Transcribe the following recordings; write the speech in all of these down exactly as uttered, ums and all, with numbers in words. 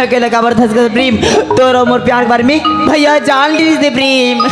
अकेला काबर धसकत प्रेम, तोर अउ मोर प्यार के बारे में भैया जान लीस दे प्रेम।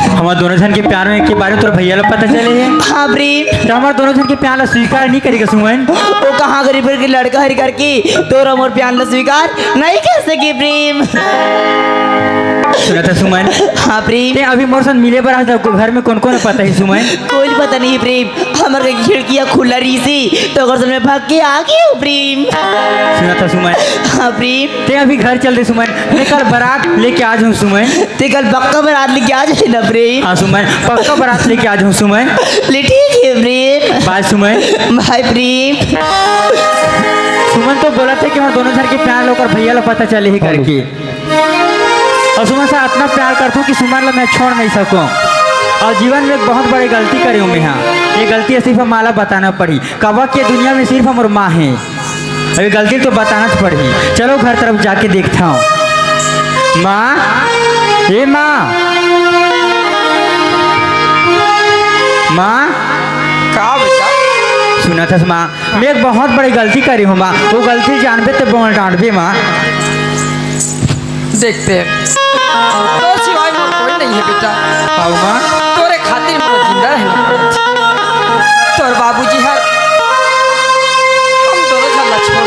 हमर दोनों झन के प्यार में के बारे में तोर भैया ला पता चले हे? हाँ प्रेम। त हमर दोनों झन के प्यार ला स्वीकार नहीं करेगा सुमन। वो कहाँ गरीब घर के लड़का हरी करके तोर अउ मोर प्यार ला स्वीकार नहीं कर सके प्रेम। सुनत हस सुमन? हाँ प्रेम। ते अभी मोर संग मिले बर आज तक घर में कौन कौन पता है सुमन? कोई पता नहीं प्रेम। हमर घर के खिड़किया खुला रहिसे, त ओकर सामने भाग के आ गे हो प्रेम। सुनत हस सुमन? हाँ प्रेम। ते अभी घर चल दे सुमन, मैं कल बारात लेके आ जाऊँ सुमन। ते कल पक्का बारात लेके आ जाए ना प्रेम। हाँ सुमन, पक्का बारात लेके आ जाऊँ सुमन। ले ठीक है प्रेम। बाय सुमन। बाय प्रेम। सुमन तो बोलथे कि हमर दोनों झन के प्यार ला ओकर भैया ला पता चले हे घर के। अउ सुमन से अतना प्यार करथों कि सुमन ला मैं छोड़ नहीं सकों। अउ जीवन में एक बहुत बड़ी गलती करे हूँ मैं, हाँ। ये गलती सिर्फ माँ ला बताना पड़ी। काबर के दुनिया में सिर्फ हमर माँ हे। अउ ये गलती तो बताना च पड़ही। चलो घर तरफ जाके देखता हूँ। माँ, ए माँ, माँ। का बेटा? सुनत हस माँ, मैं एक बहुत बड़ी गलती करे हूँ माँ, वो गलती जानबे ते बोल डांटबे माँ। देखते हैं, तोर सिवाय मोर कोई नहीं है बेटा। हव माँ। तोरे खातिर मोर जिंदा रहना पड़त। तोर बाबूजी हर हम दोनों झन ला छोड़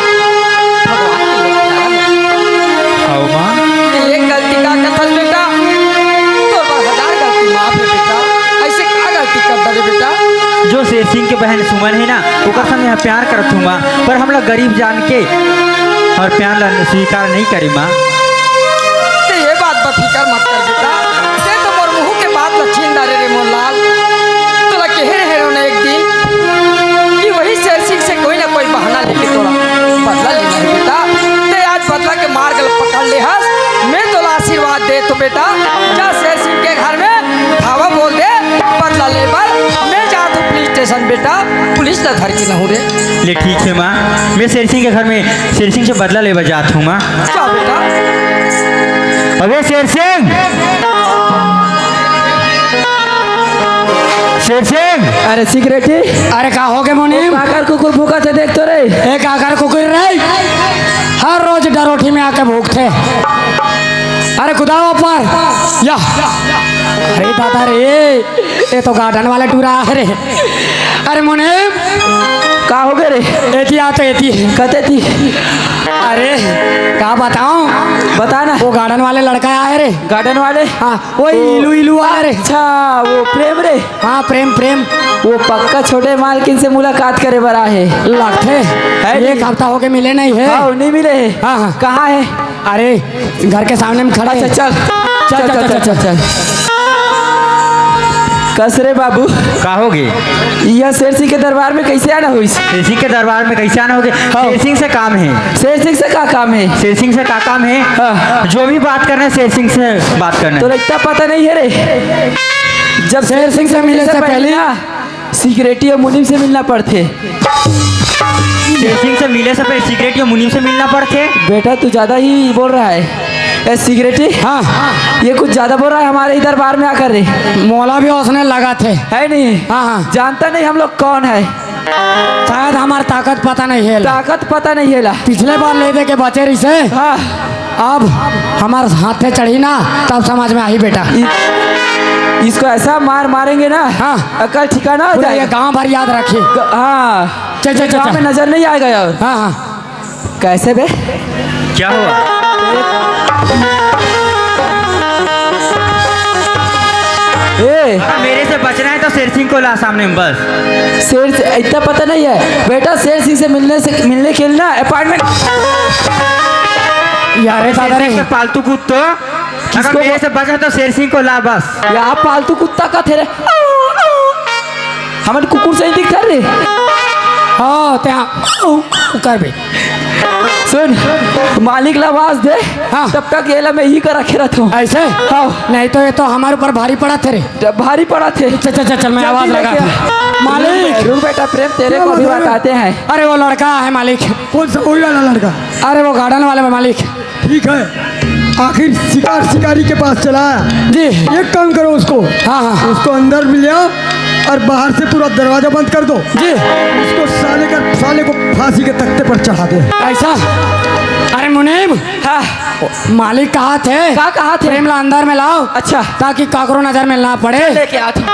भगवान के लोग जा रहे हैं। हव माँ। ते एक गलती का कथस बेटा, तोर बर हजार गलती माफ है बेटा। ऐसे का गलती कर डरे बेटा? जो शेर सिंह के बहन सुमन है ना, ओकर संग यहाँ प्यार करत हूँ माँ, पर हमला गरीब जान के और प्यार ला स्वीकार नहीं करे माँ। ते ये बात पर फिकर मत कर बेटा, ते तो मोर मुंह के बात ला छीन डारे रे मोर लाल। तोला कहे रहे हो ना एक दिन कि वही शेर सिंह से कोई ना कोई बहाना लेके तोला बदला लेना है बेटा। ते आज बदला के मार्ग ला पकड़ ले हस, मैं तोला आशीर्वाद दे तो बेटा, जा शेर सिंह के घर में धावा बोल दे, बदला ले बर मैं जात हूँ पुलिस स्टेशन बेटा, पुलिस ला धर के लाहूँ रे। ले ठीक है माँ, मैं शेर सिंह के घर में शेर सिंह से बदला लेवा जात हूँ माँ। जा बेटा। अबे शेर सिंह, शेर सिंह। अरे सिगरेटी। अरे का हो गे मुनीम? काकर कुकुर भूकत हे देख तो रे। ए काकर कुकुर रे, हर रोज डरोठी में आके भूकथे। अरे कुदाओ ऊपर या। अरे दादा रे, ये तो गार्डन वाला टूरा है रे। अरे मुनीम। का हो गे रे? एती आ तो एती। कते थी? अरे का बताऊं? बता ना। वो गार्डन वाले लड़का आए रे। गार्डन वाले? हाँ, वो तो इलू इलू आए रे। अच्छा, वो प्रेम रे। हाँ प्रेम प्रेम। वो पक्का छोटे मालकिन से मुलाकात करे बर आहे। लगथे। है एक नहीं? हफ्ता हो गे मिले नहीं है। हाँ, नहीं मिले है। हाँ हाँ। कहाँ है? अरे घर के सामने में खड़े अच्छा हैं। चल। चल चल चल चल चल। कस रे बाबू। का हो गे? यह शेर सिंह के दरबार में कैसे आना होइस? शेर सिंह के दरबार में कैसे आना हो गे? हाँ। शेर सिंह से काम है। शेर सिंह से का काम है? शेर सिंह से का काम है? हाँ। जो भी बात करना है शेर सिंह से बात करना है। तोला इतना पता नहीं है रे, जब शेर सिंह से मिले से पहले ना सिगरेटी और मुनीम से मिलना पड़थे। शेर सिंह से मिले से पहले सिगरेटी और मुनीम से मिलना पड़थे। बेटा तू ज्यादा ही बोल रहा है। ए सिगरेटी। हाँ। ये कुछ ज्यादा बोल रहा है हमारे ही दरबार में आकर रे। मोला भी ओसने लगथे। है नहीं? हाँ हाँ। जानता नहीं हम लोग कौन है। शायद हमार ताकत पता नहीं है। ताकत पता नहीं है ला। पिछले बार ले दे के बचे रहिसे। हाँ। अब हमार हाथे चढ़ी ना, तब समझ में आही बेटा। इ-, इसको ऐसा मार मारेंगे ना, हाँ। अकल ठिकाना आ पूरा ये जाएगा। गांव भर याद रखी। ग-, हाँ। चल, चल, ये चल, गांव चल। में नजर नहीं आएगा यार। हाँ हाँ। कैसे बे? क्या हुआ? ए, अगर मेरे से बचना है तो शेर सिंह को ला सामने में बस। शेर से इतना पता नहीं है बेटा, शेर सिंह से मिलने से, मिलने के लिए ना अपॉइंटमेंट। यार रे दादा रे। शेर सिंह से पालतू कुत्तो, अगर किसको मेरे से बचा तो शेर सिंह को ला बस। या पालतू कुत्ता का थे रे। हमन कुकुर से ही दिखता रे। हाँ, ते हाँ, कर बे। सुन, मालिक ला आवाज दे। हाँ। तब तक ये ला मैं ही कर रखे रहता हूँ। ऐसे? हाँ। नहीं तो ये तो हमारे ऊपर भारी पड़थे रे। जब भारी पड़थे। चल, चल, चल, चल, मैं जल्दी आवाज लेके लगा। आ। मालिक। रुक बेटा प्रेम, तेरे क्या को भी बात है? बताते हैं। अरे वो लड़का है मालिक। कौन सा, वही वाला लड़का? अरे वो गार्डन वाले में मालिक। ठीक है, आखिर शिकार शिकारी के पास चला आया। जी। एक काम करो उसको, हाँ, हाँ। उसको अंदर में ले आओ और बाहर से पूरा दरवाजा बंद कर दो। जी। उसको साले का, साले को फांसी के तख्ते पर चढ़ा दे। ऐसा? अरे मुने, हाँ। मालिक कहाथे? का कहाथे? प्रेम ला अंदर में लाव। अच्छा। ताकि काकरो नजर में ना पड़े। लेके आत हूँ।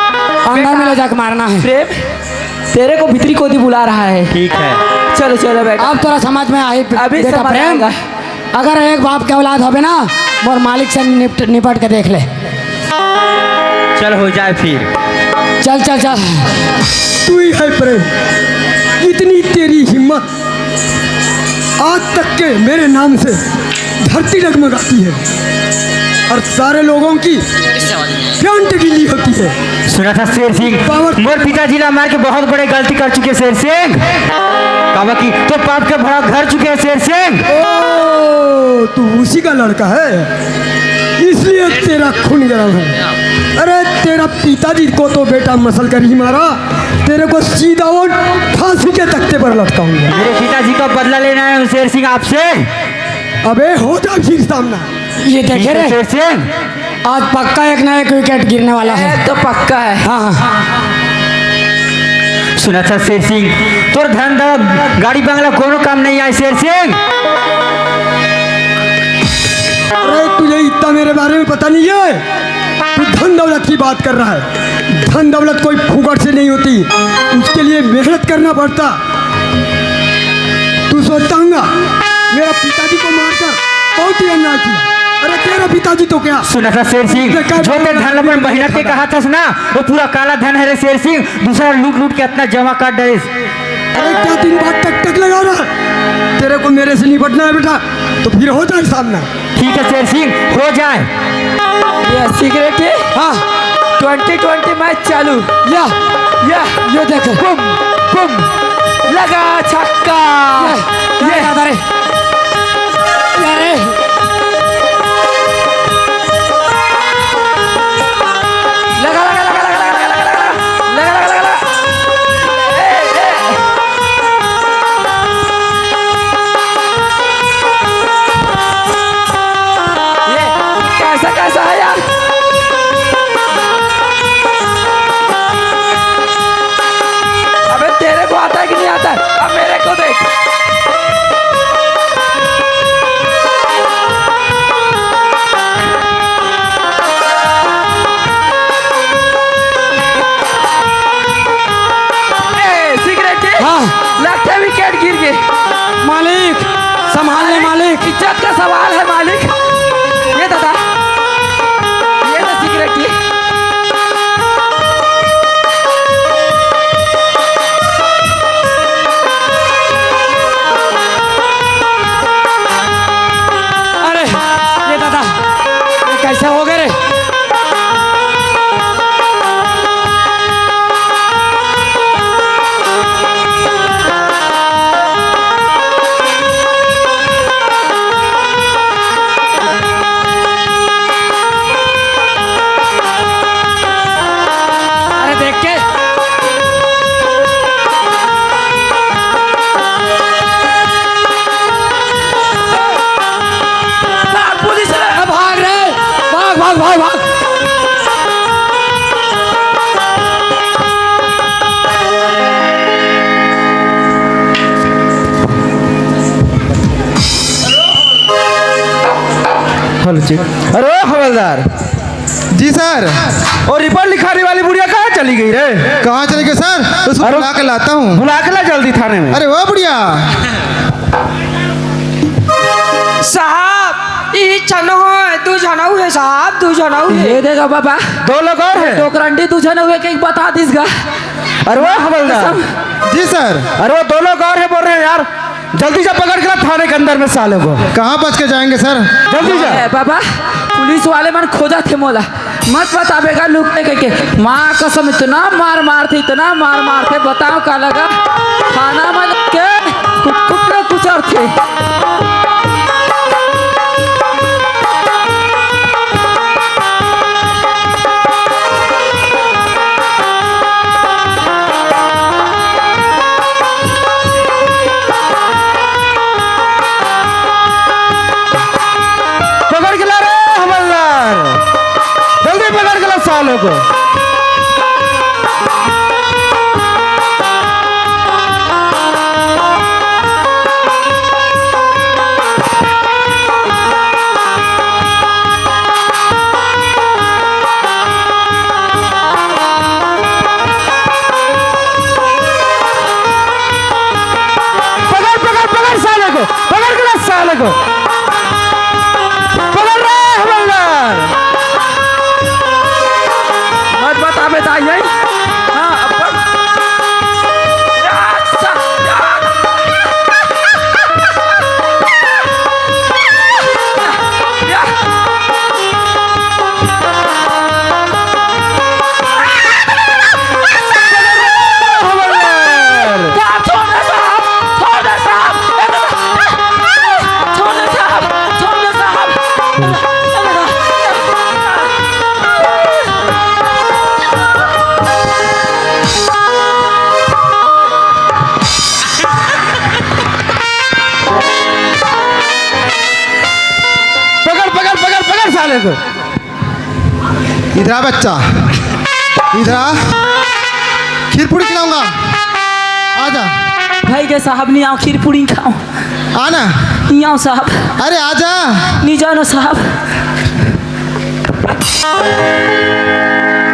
अंदर में ले जाके मारना है। प्रेम, तेरे को भीतरी कोती बुला रहा है। ठीक है। चलो, चलो बेटा। अब तोला समझ में आही, अभी बेटा समझ प्रेम। आएगा। अगर एक बाप के औलाद होबे ना, मोर मालिक से निपट, निपट के देख ले। चल, हो जाए फिर। चल, चल, चल। तू ही है प्रेम, इतनी तेरी हिम्मत। आज तक के मेरे नाम से धरती डगमगाती है और सारे लोगों की पैंट गीली होती है। सुना था शेर सिंह, पावर मोर पिताजी ला मार के बहुत बड़े गलती कर चुके शेर सिंह। काबर कि तो पाप के भाड़ा भर चुके हैं शेर सिंह। ओ, तू उसी का लड़का है, इसलिए तेरा खून गर्म है। अरे, तेरा पिताजी को तो बेटा मसल कर ही मारा, तेरे को सीधा वो फांसी के तख्ते पर लटकाऊंगा। मेरे पिताजी का बदला लेना है शेर सिंह आपसे। अबे, हो जा फिर सामना। ये देखे रे, शेर सिंह। आज पक्का एक ना एक विकेट गिरने वाला है। ये तो पक्का है। हाँ, हाँ। सुना था शेर सिंह, तोर धन दौलत, गाड़ी बंगला कोनो काम नहीं आए शेर सिंह। अरे, तुझे इतना मेरे बारे में पता नहीं है। तू धन दौलत की बात कर रहा है। धन दौलत कोई फुकट से नहीं होती, उसके लिए मेहनत करना पड़ता। तू सोचता होगा मेरा पिताजी को मारकर बहुत ही अन्याय किया। अरे, तेरा पिताजी तो क्या, सुना था शेर सिंह, जो ते धन अपन मेहनत के कहा था ना, वो पूरा काला धन है रे शेर सिंह। दूसरा लूट लूट के अपना जमा कर डरिस। अरे, क्या दिन भर टक टक लगा रहा है? तेरे को मेरे से निपटना है बेटा, तो फिर हो जाए सामना। ठीक है शेर सिंह, हो जाए। ये सिगरेट है? हाँ। ट्वेंटी ट्वेंटी मैच चालू। या। या। ये देख। बुम, बुम। लगा छक्का। ये, ये। दादा रे। अरे। लगा, लगा, लगा। लगा, लगा, लगा, लगा। ए, ए। ये कैसा, कैसा है यार? अबे, तेरे को आता है कि नहीं आता है? अब मेरे को देख। ए, सिगरेट जी। हाँ। लगते विकेट गिर गए। मालिक, संभाल ले मालिक। इज्जत का सवाल है मालिक। ये दादा, ये तो सिगरेट जी। अरे, ये दादा, ये कैसे हो गए रे? अरे देख के। भाग पुलिस रे। भाग रे, भाग, भाग, भाग, भाग। हेलो जी। अरे ओ हवलदार। जी सर। और रिपोर्ट लिखाने वाली बुढ़िया कहाँ चली गई रे? कहाँ चली गई सर? उसको अरे बुला के लाता हूँ। बुला के ला जल्दी थाने में। अरे वो बुढ़िया। साहब, ई चनो है, दू झनऊ है साहब, दू झनऊ है। ये देखा बाबा। दो लोग और हैं। टोकरंडी दू झनऊ है, के बता दिस गा। अरे वो हवलदार। कसम। जी सर। अरे वो दो लोग और है बोल रहे हैं यार। जल्दी से पकड़ के ला थाने के अंदर में साले को। कहाँ बच के जाएंगे सर? जल्दी से। ए, बाबा, पुलिस वाले मन खोजा थे मोला। मत बताबे का लुक के, के। माँ कसम, इतना मार मारथे, इतना मार मारथे, बताओ का लगा। थाना में के कुट कुट ले कुचरथे। पकड़ के ला रे हवलदार, जल्दी पकड़ के ला सालों को। पकड़ रे हवलदार। मत बताबे दाई, हैं? हाँ, अब पकड़। या, सा, या। या। हवलदार। साहब, छोड़ दे साहब, छोड़ दे साहब। छोड़ दे साहब, छोड़ दे साहब। पकड़, पकड़, पकड़, पकड़ साले को। इधर आ बच्चा, इधर आ, खीर पूड़ी खिलाऊंगा, आजा। भाई के साहब, नहीं आओ, खीर पूड़ी खाओ। आना। नहीं आओ साहब। अरे आजा। नहीं जानो साहब।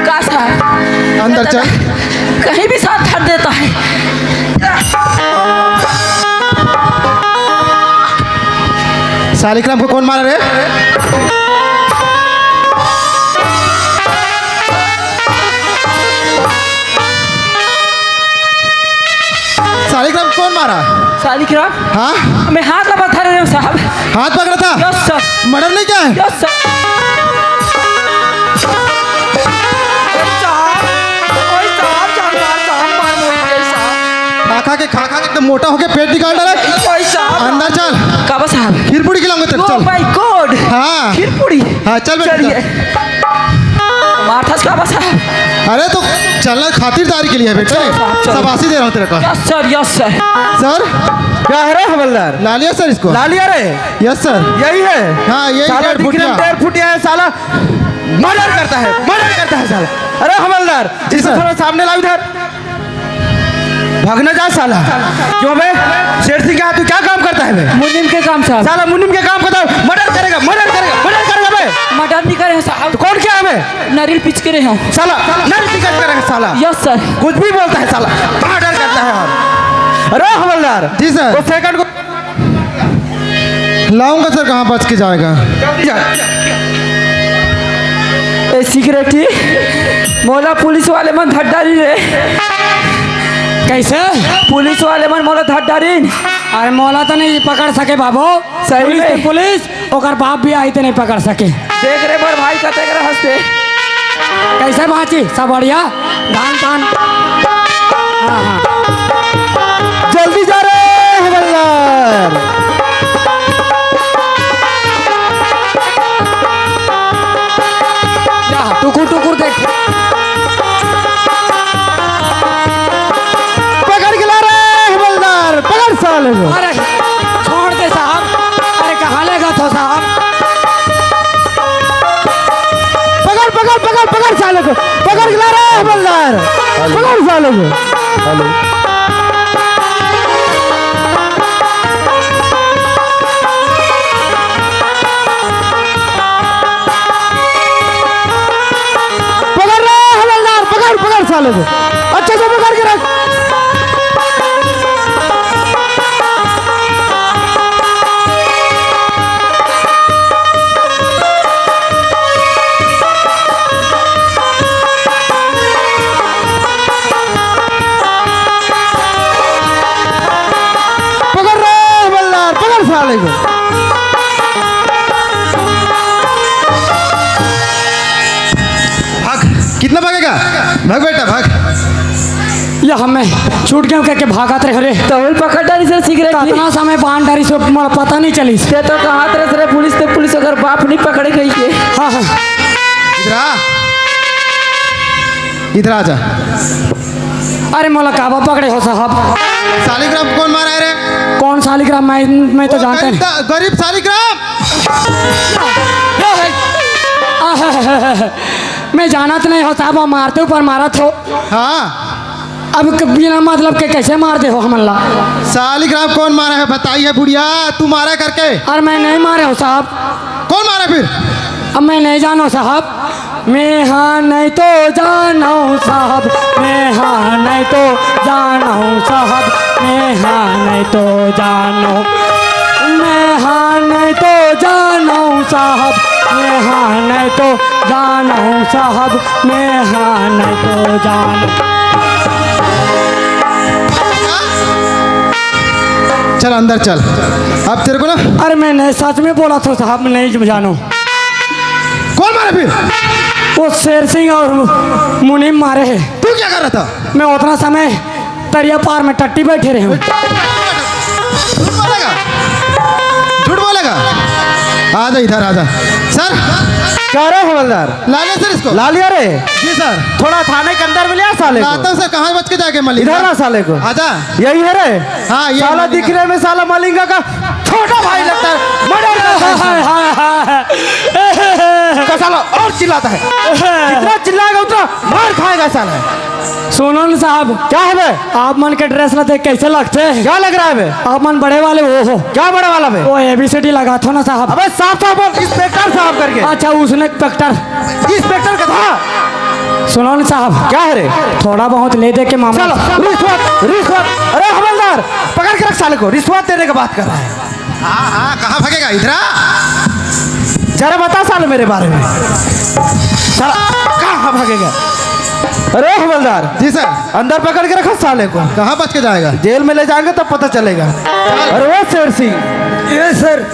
का साहब? अंदर चल। कहीं भी साथ धर देता है। सालिकराम को कौन मारा रे? सालिकराम कौन मारा? सालिकराम? हाँ? मैं हाथ ला बता रहे हूँ साहब। हाथ पकड़ा था? Yes sir। Murder नहीं किया है? Yes sir। ओए साहब, ओए साहब, जानदार साहब, मार मुझे साहब। खा खा के, खा खा के एकदम मोटा होके पेट निकाल डाला। ओए साहब। अंदर चल। काबा साहब? खीर पूड़ी खिलाऊंगा तेरे, Oh चल। My God। हाँ। खीर पूड़ी? हाँ, चल बेटा, चल। चलिए। मारथस काबा साहब? अरे तो चलना खातिरदारी के लिए है बेटा। अच्छा, साहब, चलो। शाबाशी दे रहा हूँ तेरे को। Yes sir, yes sir। Sir। क्या है रे हवलदार? ला लिया sir इसको। ला लिया रे? Yes sir। यही है? हाँ, यही साला डेढ़ दिखने में फुटिया। डेढ़ फुटिया है साला। Murder करता है, murder करता है साला। अरे हवलदार, जी इसको sir। थोड़ा सामने लाओ इधर। भागना जा साला। क्यों बे? शेर सिंह के हाथ में क्या काम करता है बे? मुनीम के काम साहब। साला मुनीम के काम करता है, murder करेगा, murder करेगा, murder करेगा बे। Murder नहीं करे हैं साहब। तो कौन क्या है बे? नरिल पिच के रहे हो। साला नरिल पिच के रहे साला। Yes sir। कुछ भी बोलता है साला, murder करता है। और अरे हवलदार, जी sir। वो second को लाऊंगा sir, कहाँ बच के जाएगा? ए security, मोला पुलिस वाले मन धर डारी रे। कैसे? पुलिस वाले मन मोला धर डारिन। अरे मोला तो नहीं पकड़ सके बाबू। सही पुलिस में? तो पुलिस, ओकर बाप भी आई तो नहीं पकड़ सके। देख रे बर भाई, कते कर हंसते। कैसे बाँची? सब बढ़िया? धान पान? हाँ, हाँ। जल्दी जा रे हवलदार। जा, टुकुर टुकुर देख। पकड़ के ला रे हवलदार, पकड़ साले को। अरे छोड़ दे साहब। अरे कहाँ लेगा तो साहब? पकड़, पकड़, पकड़, पकड़ साले को। पकड़ के ला रे हवलदार। पकड़ साले को। हेलो। पकड़ रे हवलदार, पकड़, पकड़ साले को। अच्छे से पकड़ के रख। पकड़ रे हवलदार, पकड़ साले को। भाग, कितना भागेगा? भाग बेटा, भाग। या हमें छूट गया कह के भागत रहे रे। तो पकड़ डारी sir security। कितना समय बांध डारी सो मोला पता नहीं चली। ते तो कहा रे sir पुलिस तो पुलिस अगर बाप नहीं पकड़े गई के। हाँ, हाँ। इधर आ। इधर आ जा। अरे मोला काबा पकड़े हो साहब? सालिग्राम कौन मारा है रे? कौन सालिग्राम? मैं, मैं तो वो जानता गरीब नहीं। दा-, गरीब सालिग्राम। मैं जानत नहीं हो साहब, मारते ऊपर मारत हो। हाँ। अब क-, बिना मतलब के कैसे मार दे हो हमन ला? सालिग्राम कौन मारा है बताइए बुढ़िया, तू मारा करके? अरे मैं नहीं मारे हो साहब। कौन मारा फिर? अब मैं नहीं जानो साहब। मैं हाँ नहीं तो जानो साहब, मैं हाँ नहीं तो जानो साहब, मैं हाँ नहीं तो जानो, मैं हाँ साहब, मैं हाँ नहीं तो जानहूँ साहब, मैं हाँ नहीं तो जान। चल अंदर चल। अब तेरे को ना अरे मैं नहीं, सच में बोला था साहब, मैं नहीं जानो। कौन मारे फिर? वो शेर सिंह और मुनीम मारे हैं। तू क्या कर रहा था? मैं उतना समय तरिया पार में टट्टी बैठे रहे हूँ। झूठ बोलेगा, झूठ बोलेगा। आजा इधर आजा। सर, क्या रे हवलदार? ला ले सर इसको। ला लिया रे। जी सर। थोड़ा थाने के अंदर में लिया साले को। लाता हूँ सर, कहाँ बच के जाके मलिंगा? इधर ना साले को। आजा। यही है रे। हाँ, ये साला मलिंगा। दिखने में साला मलिंगा का छोटा भाई लगता है, मर्डर करता है। हाय, हाय, हाय। तो साला और चिल्लाता है, जितना चिल्लाएगा उतना मार खाएगा साला। सुनो ना साहब। क्या है बे? आप मन के ड्रेस ला देख कैसे लगते हैं? क्या लग रहा है बे? आप मन बड़े वाले वो हो। क्या बड़े वाला बे? वो एबीसीडी लगा थो ना साहब। अबे साफ साफ बोल, इंस्पेक्टर साहब करके। अच्छा, उसने इंस्पेक्टर। इंस्पेक्टर का था। सुनो ना साहब। क्या है रे? थोड़ा बहुत ले दे के मामला। चलो, रिश्वत, रिश्वत। अरे हवलदार, पकड़ के रख साले को, रिश्वत देने की बात कर रहा है। हाँ, हाँ, कहाँ भागेगा? इधर आ। जरा बता साले मेरे बारे में। साला कहाँ भागेगा? अरे हवलदार, जी सर। अंदर पकड़ के रखो साले को। कहाँ बच के जाएगा? जेल में ले जाएंगे तब पता चलेगा। अरे वो शेर सिंह। ये सर।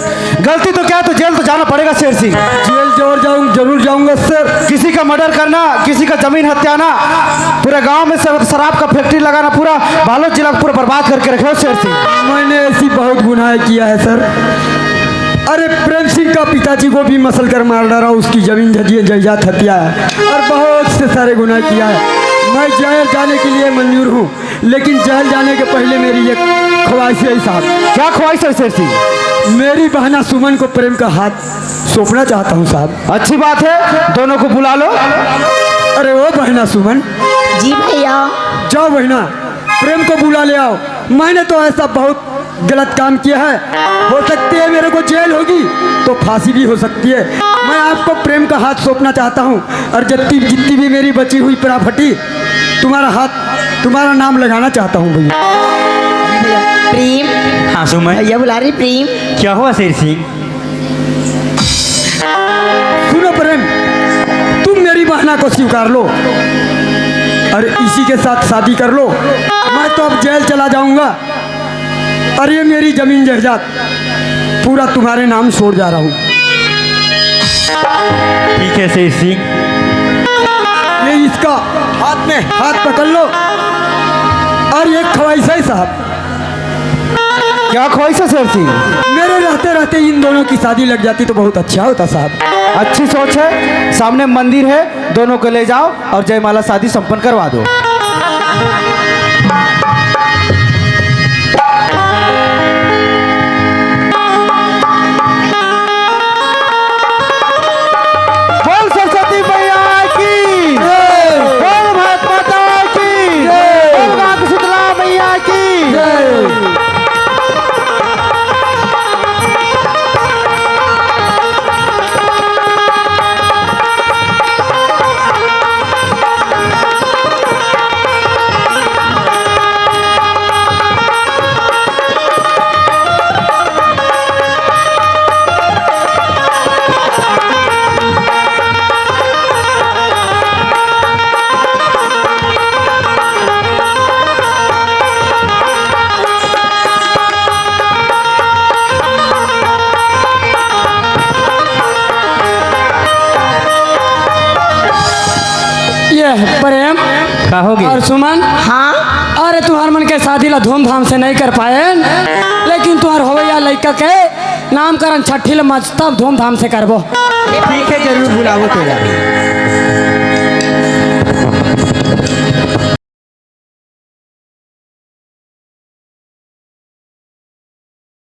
गलती तो क्या, तो जेल तो जाना पड़ेगा शेर सिंह। जेल जरूर जाऊं, जरूर जाऊंगा सर। किसी का मर्डर करना, किसी का जमीन हत्याना, पूरे गांव में शर-, शराब का फैक्ट्री लगाना, पूरा बालोद जिला को पूरा बर्बाद करके रखे हो शेर सिंह। मैंने ऐसी बहुत गुनाह किया है सर। अरे प्रेम सिंह का पिताजी को भी मसल कर मार डाला, उसकी जमीन जजी-, जायदाद हत्या है और बहुत से सारे गुनाह किया है। मैं जेल जाने के लिए मंजूर हूँ, लेकिन जेल जाने के पहले मेरी एक ख्वाहिश है साहब। क्या ख्वाहिश है शेर सिंह? मेरी बहना सुमन को प्रेम का हाथ सौंपना चाहता हूँ साहब। अच्छी बात है, दोनों को बुला लो। अरे ओ बहना सुमन। जी भैया। जाओ बहना, प्रेम को बुला ले आओ। मैंने तो ऐसा बहुत गलत काम किया है, हो सकती है मेरे को जेल होगी तो फांसी भी हो सकती है। मैं आपको प्रेम का हाथ सौंपना चाहता हूँ और जितनी, जितनी भी मेरी बची हुई प्रॉपर्टी, तुम्हारा हाथ, तुम्हारा नाम लगाना चाहता हूँ भैया। प्रेम। हाँ सुमन। भैया बुला रही प्रेम। क्या हुआ शेर सिंह? सुनो प्रेम, तुम मेरी बहना को स्वीकार लो और इसी के साथ शादी कर लो। मैं तो अब जेल चला जाऊंगा और ये मेरी जमीन जायदाद पूरा तुम्हारे नाम छोड़ जा रहा हूँ। ठीक है शेर सिंह। ये इसका हाथ में हाथ पकड़ लो और ये ख्वाहिश है साहब। क्या ख्वाहिश है शेर सिंह? मेरे रहते रहते इन दोनों की शादी लग जाती तो बहुत अच्छा होता साहब। अच्छी सोच है, सामने मंदिर है, दोनों को ले जाओ और जयमाला शादी संपन्न करवा दो। बोल सरस्वती मैया की। जय। बोल भारत माता की। जय। बोल गांव की शीतला मैया की। जय। ये प्रेम का होगे? और सुमन। हाँ। अरे तुहर मन के शादी ला धूमधाम से नहीं कर पाए, लेकिन तुहर होवइया लइका के नामकरण छठी ले मस्त धूमधाम से करबो। ठीक है, जरूर बुलाबो तेला।